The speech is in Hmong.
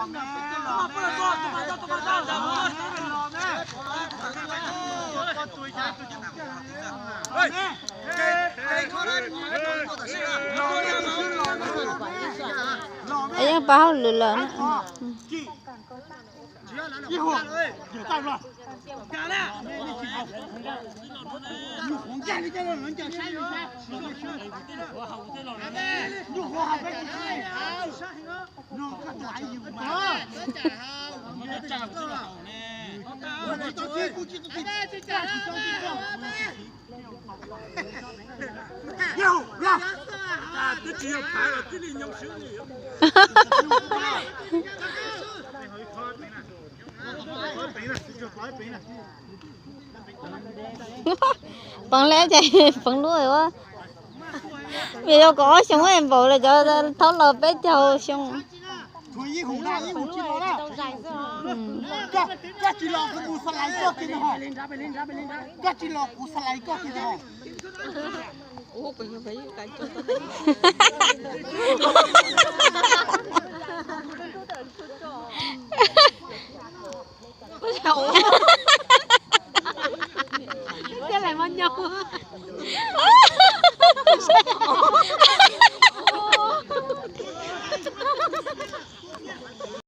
Yeej pab hauj lwm lawm. Peev lawm ces peev lub ua. Vim yog kaum ob xyoo npaum li cov thaum los peb caug xyoo. Thiab lawv muab nyob.